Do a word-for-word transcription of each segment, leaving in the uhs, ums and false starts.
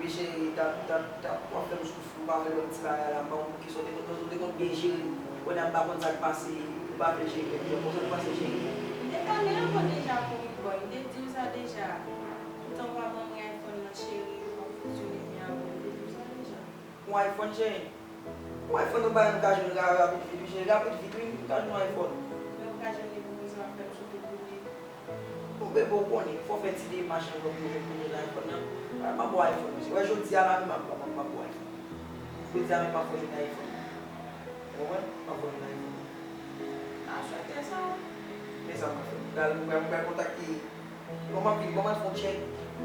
Cheri, t ap, t ap, t ap, w ap fè m soufri, ou pa vle ban m ti bagay la, m ban w bouke sa, w te konn, ou te konn byen jere m. Kounye a m pa konn sa k pase, ou pa vle jere m, jan konsa w panse jere m. M te pale ankò deja pou Big Boy, m te di w sa deja. Poutan w pa ban mwen iPhone nan, cheri, w ap fonksyone byen avè m, m te di w sa deja. Yon iPhone, cheri? Yon iPhone, yon bagay nou ka jwenn ra-, rapid vit, wi, cheri, rapid vit, wi, nou ka jwenn yon iPhone. Men ou ka jwenn li pou koze w ap fè m soufri pou li. Bon, bebe, ou konnen, fò w fè ti demach ankò pou nou jwenn, pou nou jwenn iPhone nan. A, m ap ba w iPhone, mesye. Wè, jodi a la menm, m ap, m ap, m ap ba w iPhone. Jodi a menm, m ap fè w jwenn iPhone. Ou konprann? M ap fè w jwenn iPhone. A, swete sa. Men sa m ap fè. M pral, m pral, m pral kontakte. Bon, m ap vini. Bon, m al fè yon tchèk.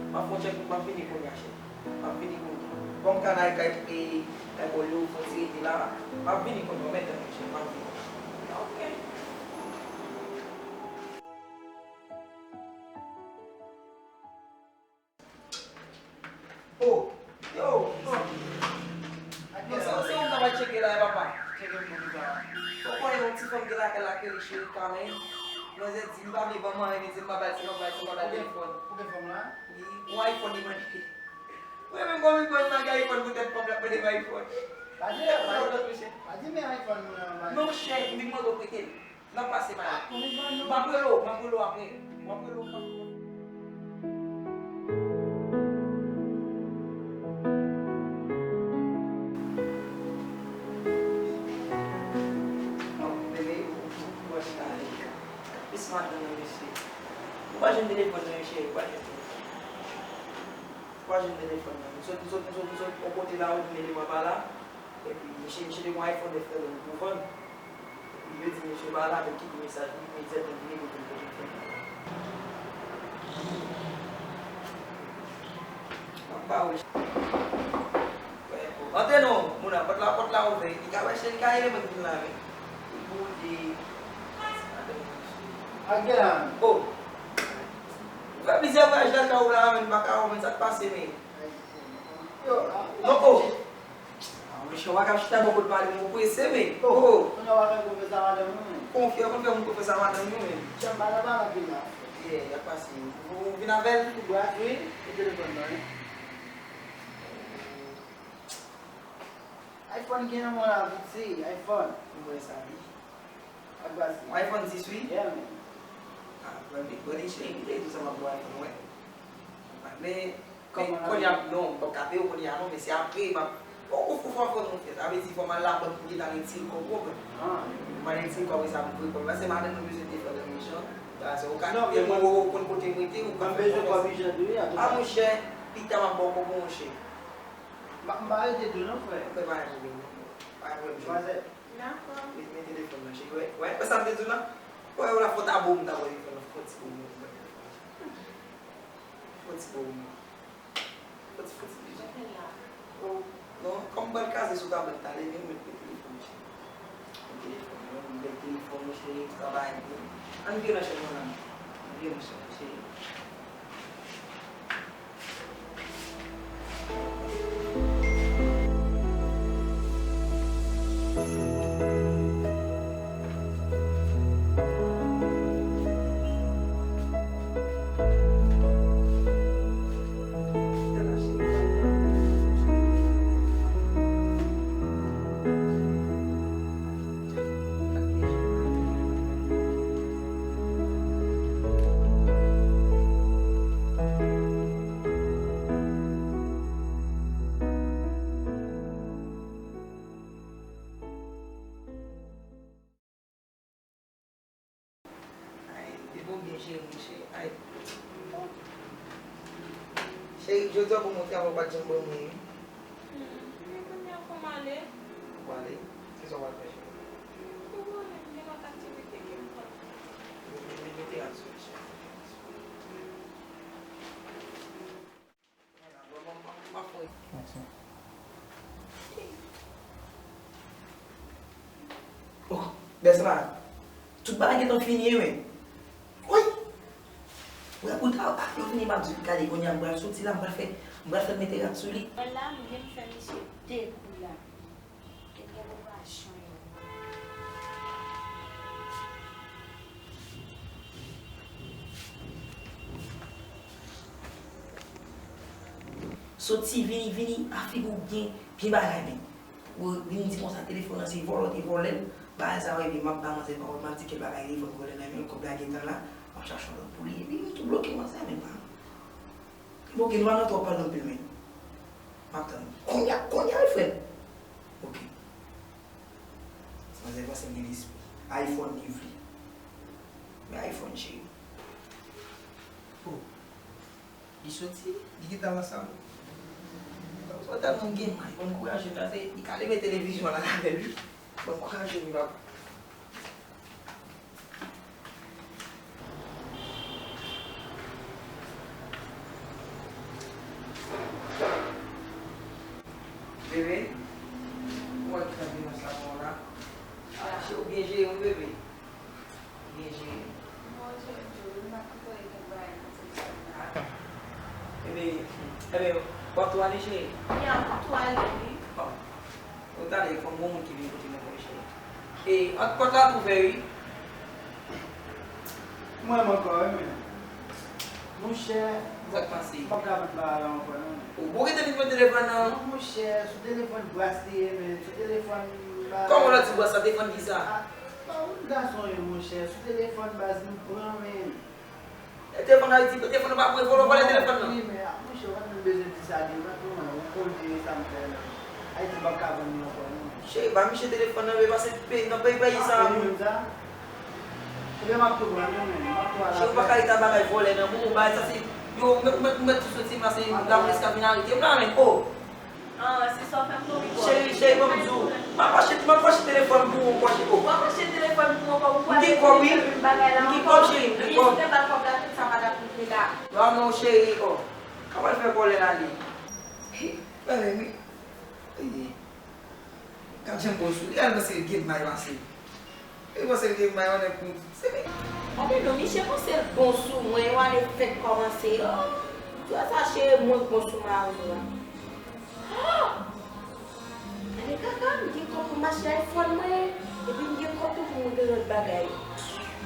M ap fè yon tchèk, m ap vini kounye a, cheri. M ap vini kounye a. Bon, m ka nan kay, e, kay Bòlyo, fò ti rete la. M ap vini kounye a, ou mèt tann mwen, cheri, m ap vini. Ok. Oh, yo, oh. Non, se, se ou m ta pral tcheke la, e papa. Tcheke m pou pita. Ou konnen yon ti fanm gen lakay la ki rele Cheri Karen. Manzè di li pa vle ban m anyen, li di m pa ba l, si m pa ba l, si m pa ba l telefòn. Ou gen fanm la? Wi, yon iPhone li mande. Mwen menm kòm yon bon bagay iPhone pou tèt fanm la, mande m iPhone. Pa di, pa di, pa di men iPhone mwen an, pa di. Non, chè, m vin mande w prete l. N ap pase, madam. M ap rele w, m ap rele w apre. M ap rele w, m ap rele w. Oh, bebe, ou, ou, ou wè sa, e, plis madanm nan, mesye. Ou pa jwenn telefòn nan, mesye, ou pa jwenn telefòn. Ou pa jwenn telefòn nan. M sot, m sot, m sot, m sot yon kote la, ou di m telefòn pa la. Epi, misye, misye te gen yon iPhone nèf L pou vann. Epi, yo di misye pa la, men kite mesaj li, imedyatman li rele pou l pote fon. M ap ba ou. Antre non, moun an, pòt la, pòt la ouvè. Li ka wè, li ka rele mwen pou m lave. Li boude. Again. Oh. Ou fè plizyè vwayaj lakay ou la, men m pa ka wè w, men sa k pase, men. Yo, a, non, oh. A, monchè, w pa ka chita bò kote pale, mwen prese, men. Oh, oh. Kounye a w ap fè konfyans a madanm ou, men. Konfyans, konn fè moun konfyans a madanm ou, men. Janm pa nan pale anpil la. Yeah, y ap pase. Ou, ou vin avè l? Wi, e telefòn nan, wi. iPhone gen nan men w la, piti, iPhone. Mwen wè sa, wi. Ak basi. Yon iPhone dis, wi. Yeah, man. Ah, mwen, mwen, mwen, cheri, m te di w sa m ap ba w iPhone, wè. Men, men, kounye a, non, m p ap ka peye w kounye a, non, men se apre, m ap, ou, ou, ou fò fè m konfyans. Sa vle di, fò m al labank pou m gentan retire kòb, ou konprann? Ah. M al retire kòb, sa m voye kòb. Paske madanm mwen bezwen telefòn nan menm jan. Sa, se ou ka kite mwen, ou konn kote m rete, ou ka fè konfyans. Non, men mwen bezwen kòb ijan tou, wi, a tout. Ah, monchè, pita m ap ba w kòb ou, monchè. M pa, m pa rete tou non, frè. Frè, pa rete tou non. Pa gen pwoblèm, cheri. Manzè. Dakò. Met, met telefòn nan, cheri. Wè, wè, wè sa m te di w la? Wè, wè la, fò ta bo m ta pran telefòn nan, fò ti bo m nan, fò ti bo m nan. Fò ti, fò ti. Mete l la. Oh, non, kòm m pral kaze sou tablèt la, leve m met, met telefòn nan, cheri. Met telefòn nan, yon bèl telefòn, cheri, travay, ann vire nan chanm nan, ann vire nan chanm nan, cheri. Ay, depi w byen jere m, cheri. Ay. Cheri, jodi a w bon monte avè w pa t janm ban mwen, wi. Hmm, men kounye a fò m ale. Ou ale? Se sa w pral fè, cheri? Hmm, fò m ale, m gen lòt aktivite ke m pral fè. Mete, mete, mete rad sou li, cheri. Mèsi. Oh, Besra, tout bagay gentan fini, wi. Wi. Wè, ou ta, ah, yo fini, m ap di, gade, kounye a, m pral soti la, m pral fè, m pral fè mete rad sou li. Mwen la, m vin fè misye de kou la. Epi operasyon yo. Soti, vini, vini, a figi w byen, byen bagay, men. Ou vin di konsa, telefòn nan se vòlè w te vòlè l, bagay sa yo, epi m ap ba manzè pawòl, m ap di kèl bagay, telefòn vòlè nan men l, kòb la gentan la, m ap chache yon lòt pou li, epi m tou bloke manzè, men pa. Bloke, nou pa nan twòp pale anpil, men. M ap tann. Kounye a, kounye a, wi, frè m. Ok. Manzè panse m gen lespri. iPhone li vle. Men iPhone, cheri. Oh. Li soti, li gentan nan sal. Ou tèlman gen may, bon kouraj, pase li ka leve televizyon la avè l, wi. Bon kouraj, wi, papa. Bebe, ou wè ki sa vin nan salon la? Ah, cheri, ou byen jere, wi, bebe. Byen jere. Bon, Djodjo, m pa konprann kèk bagay nan telefòn nan. Ebyen, ebyen, w ap tou ale, cheri? Ya, m ap tou ale, wi. Bon. Ou tande, fò m gon moun ki vin kote m ankò, cheri. E, ant pòt la tou ouvè, wi. Mwen menm ankò, wi, men. Monchè, sa k pase? M p ap ka pran bagay la ankò, non, men. Ou, ou rete vin pran telefòn nan? Non, monchè, sou telefòn bras li ye, men. Sou telefòn bagay. Kòman w la di bras la, telefòn ki sa? Ah, pa yon gason ye, monchè. Sou telefòn baz nou pran, men. E telefòn Ayiti, telefòn nan pa pou evole, w vòlè telefòn nan. Wi, men, ah, monchè, ou pa t menm bezwen di sa, li, ou pa t konprann, ou konnen sa m fè la. Ayiti pa ka vann li ankò, non. Cheri, ba misye telefòn nan, men pase peyi, nan peyi, peyi sa. Ah, wi, menm sa. Ebyen, m ap tou pran, non, men, m ap tou al. Cheri, ou pa ka rete ak bagay vòlè nan men w, bagay sa se, yo, ou mèt, ou mèt, ou mèt tou soti, pase lapolis ka vin arete m la, men, oh. Ah, se sa w fè m tonbe bò. Cheri, cheri, ban m di w. M ap fache, m ap fache telefòn pou ou ankò, cheri. W ap fache telefòn pou mwen ankò, pou w pale telefòn bagay la ankò. M gen kòb, cheri, m gen kòb. Li te ba kòb la, tout sa pa t ap rive la. Non, non, cheri, oh. Kòman l fè kòlè la, li? Hi, gade, wi. Wi. Gad jan bon sou li, al panse l gen may pase. Li panse l gen may, mwen nèg pou se li. Gade non, misye panse l bon sou mwen, yo ale fèk kòmanse. Oh, frè sa cheri, mwen k bon sou mari w la. Oh! Gade kaka, m gen kòb pou m achte iPhone mwen, epi m gen kòb tou pou m gen lòt bagay.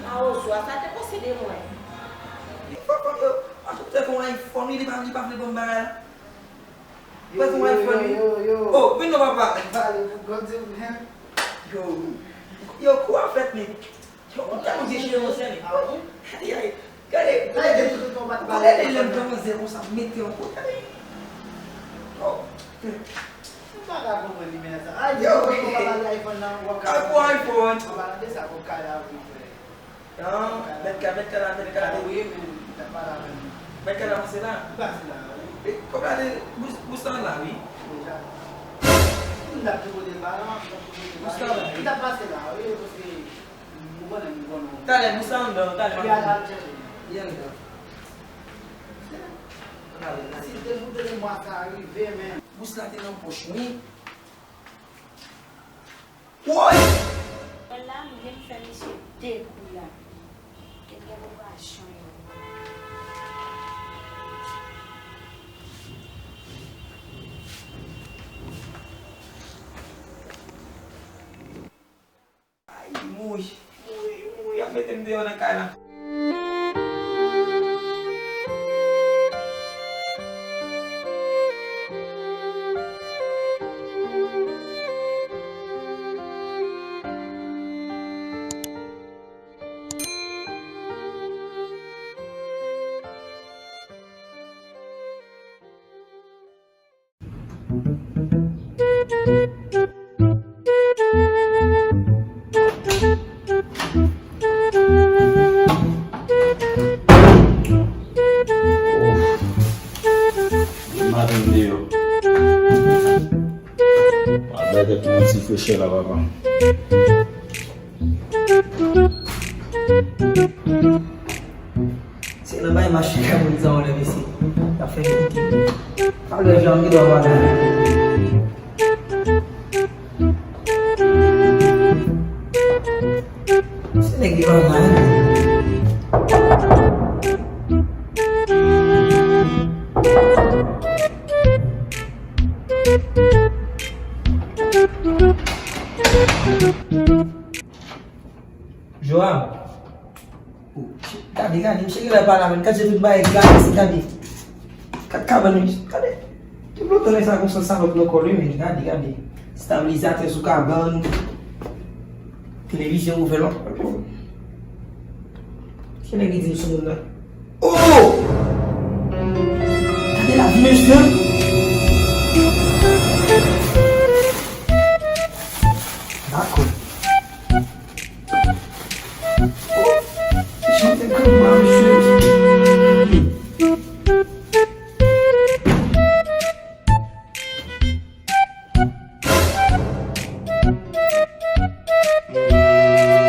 Mawozo a, sa te panse de mwen. Li fò kòm yo, a tout fè kon iPhone, li pa, li pa vle ban m bagay la. Yo, yo, yo, yo, yo. Oh, vin non, papa. Pale pou kont ou menm. Yo, yo, kou a fèt, men. Yo, ou tèlman gen cheve, monchè, men. Ah bon? Ay, ay. Gade, gade, gade lè m pran manzè konsa, m mete yon kout. Gade. Oh. M pa ka konprann li, men sa. Ay, yo, yo, yo, pale iPhone nan, w ap ka. Ay, pou iPhone. An palan de sa, kòb kay la, wi, frè. Non, mèt kay, mèt kay la, mèt kay la. Wi, men, li t ap pale avè m. Mèt kay la pase la? Li pase la, wi. E, kòb la de, bous, bous la la, wi. Deja. Li t ap tou kote l pa la, li t ap tou kote l pa la. Bous la la, wi. Li t ap pase la, wi, paske nou konnen, nou konnen. Talè, bous la anndan, talè. Li al, al chèche. Li anndan. Si te pou de mwa sa rive, men. Bous la te nan pòch mwen. Woy! Mwen la, m vin fè misye de kou la. Te gen lokazyon yo. Ay, mouri, mouri, mouri, y ap mete m deyò nan kay la. Maten m deyò. Mwen bay tèt mwen yon ti frechè la, papa. Se nan bay mach kabrit sa w lè mesye. Y ap fè yo. Alò, jan m gen dwa pale. Se nèg yo anmay. Joab. Oh, gade, gade, misye genlè pale avè l. Gade tout bagay, gade, gade. Gade kabann, wi, gade. Tout lontan nèg sa gon sans salòp nan kò l wi, men gade, gade. Stabilizatè sou kabann. Televizyon ouvè lòt. Ki nèg ki di m sou moun nan? Oh! Gade lavi mesye. Dakò. Oh! Chante kanma mesye.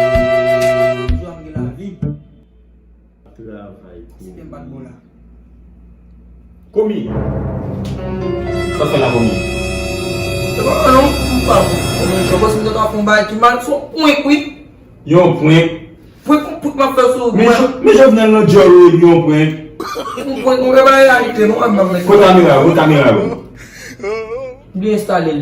Jwa m gen lavi. Travay. Sistèm pa t bon la. Komi. Sa fè la komi? Se pa non, m pa bon. Komi, jwa pase m ta fè yon bagay ki mal, se yon prank wi. Yon prank? Prank, prank m ap fè sou ou. Men Jo- men Jovenel nan djòl ou epi yon prank. Yon prank, yon bagay reyalite non, m ap fè. Kote kamera yo? Kote kamera yo? M byen enstale l.